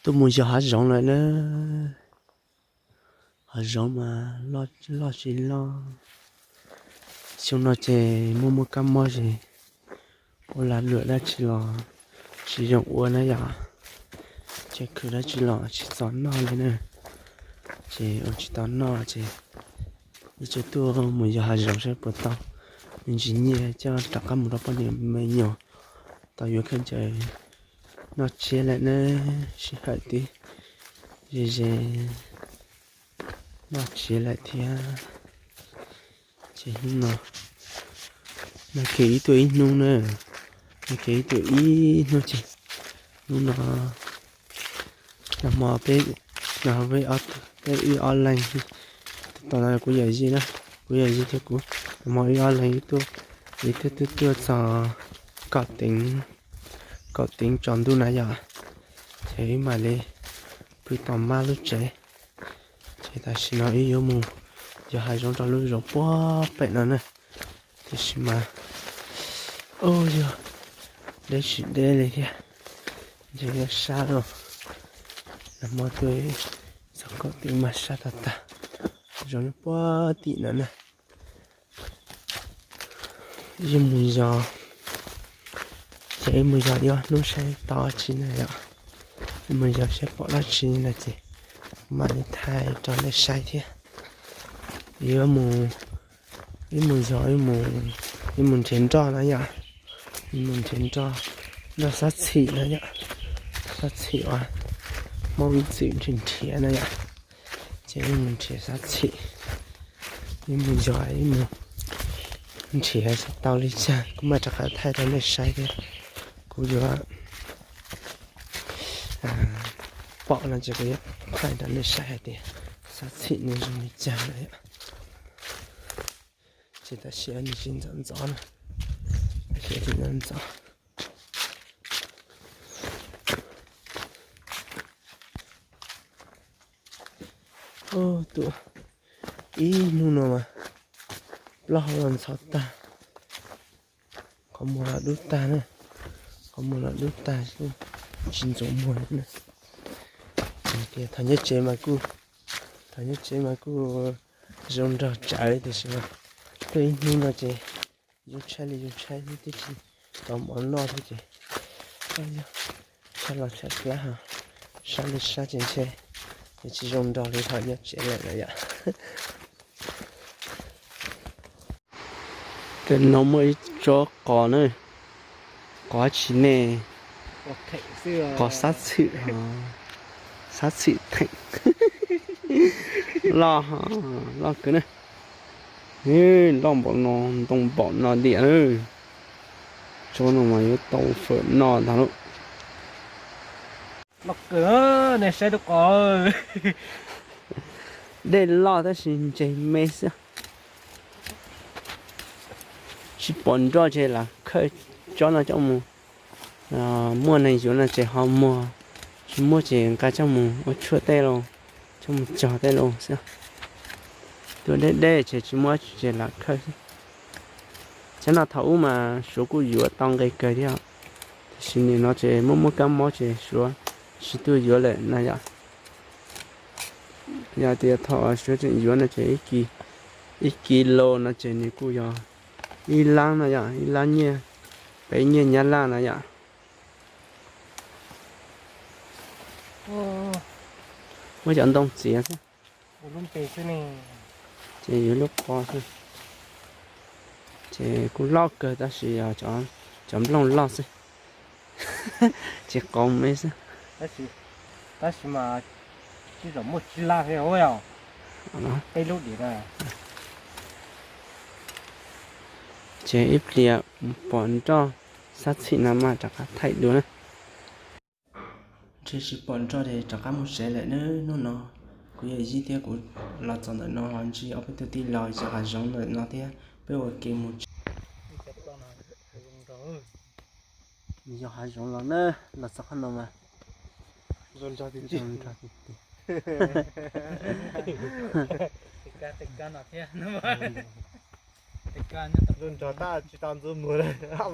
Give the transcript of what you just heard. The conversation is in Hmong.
Tuaj mus yos hav zoov lawm na. Hav zoov mas loj tsis loj. Xyoo no ces muaj muaj kab mob ces ua lag luam dab tsi los tsis zoo ua na yom. Ces khwv dab tsi los tsis txaus noj li na. Ces ua tsis tau noj ces ib tsoom tuaj mus yos hav zoov saib puas tau me ntsis nyiaj coj rov qab mus rau poj niam me nyuam tau yuav khaub ncaws noj tsiab lawm na. Sij hawm twb ze ze noj tsiab lawm thiab. Ces hnub no, nag kis ib tuaj ib hnub na, nag kis ib tuaj ib hnub ces hnub no nag hmo peb, nag hmo peb, peb wb ob leeg, tos no kuv yawm yij na, kuv yawm yij thiab kuv, nag hmo wb ob leeg wb tuaj, wb tuaj tuaj tuaj txog kaum teev, kaum teev tsaus ntuj na yom, ces wb mam li pw tom mab lub tsev. Ces tam sim no wb yuav mus yos hav zoov rau lub zos puag pem no na. Tiam sis mas, o, yog deb tsis deb li thiab, ntshe yuav sab lawm. Nag hmo tuaj txog kaum teev mas sab tag tag, zoo li puag tim no na. Wb mus yos, ces wb mus yos ib ob hnub saib tau dab tsi na yom. Wb mus yos saib pom dab tsi no ces mam li thaij rau nej saib thiab. Wb mus, wb mus yos, wb mus nrhiav nroj na yom. Wb mus nrhiav nroj, nroj xab txhim na yom. Xab txhim uas Hmoob ib txwm nrhiav nrhiav na yom. Ces wb mus nrhiav xab txhim, wb mus yos, wb mus nrhiav tau li cas kuv mam rov qab thaij rau nej saib thiab. Kuv yuav pom no ces kuv yuav thaij rau nej saib hais tias xab txhim nws zoo li cas na yom. Ces tam sim no nws tsis ntxov ntxov na, tam sim no ntxov. Ub, tuaj ib hnub no mas plaub hau los ntxhov tag, qhov muag los dub tag na, qhov muag los dub tag, tsis ntxuav muag na. Tias thaum nyob tsev mas kuj, thaum nyob tsev mas kuj zoo nrog tsawv tiam sis mas tuaj ib hnub no ces zoo tshaib li zoo tshaib xwb, twb tsis tau mov noj thiab ces, yog tshaib los tshaib plab ho sab li sab ces ntshe tsis zoo nrog li thaum nyob tsev lawm na yom. Tam no muaj ib tsob qos na, qos tsis ne, qos xab txhim, xab txhim theem, loj, loj kawg na. Loj npaum no, ntoo npaum no diam na. Tsob no mas yuav tau fawm noj ntag lauj. Dej loj tab sis ntseg me xwb. Tsis pom nroj ces lam khawb tsob no coj mus, muaj neeg yuav no ces ho muag, tsis muaj ces nqa coj mus ua tshuaj tej los, coj mus cog tej los xwb. Tuaj deb deb ces tsis muaj dab tsi ces lam khawb xwb. Tsob no thaum ub mas Suav kuj yuav tau nqe kawg thiab, tiam sis nim no ces muaj muaj kab mob ces Suav tsis tuaj yuav lawm na yom. Yog tias thaum Suav tseem yuav no ces ib kis los no ces nws kuj yog ib lab no yom, ib lab nyiaj, peb nyiaj Nyab Laj na yom. Muab cov ntoo txiav xwb, ces yuav lub qos xwb. Ces kuj loj kawg tab sis yog cov nplooj loj xwb, tsis qauv me xwb. Tab sis mas tsis tau muaj tsis laj thiab os. Peb lub dim na. Ces ib pliag pom nroj xab txhim no mas rov qab thaij dua na. Ntshe tsis pom nroj ces rov qab mus tsev lawm na hnub no. Kuv yawm yij thiab kuv los txog ntawm no ho ntsib ob peb tug tij laug yos hav zoov ntawm no thiab peb ua ke mus tsev. Yos hav zoov los na, los txog qhov no mas zoo nrog tiag tiag. Zoo nrog tab tsis tau ntxuav muag lawm.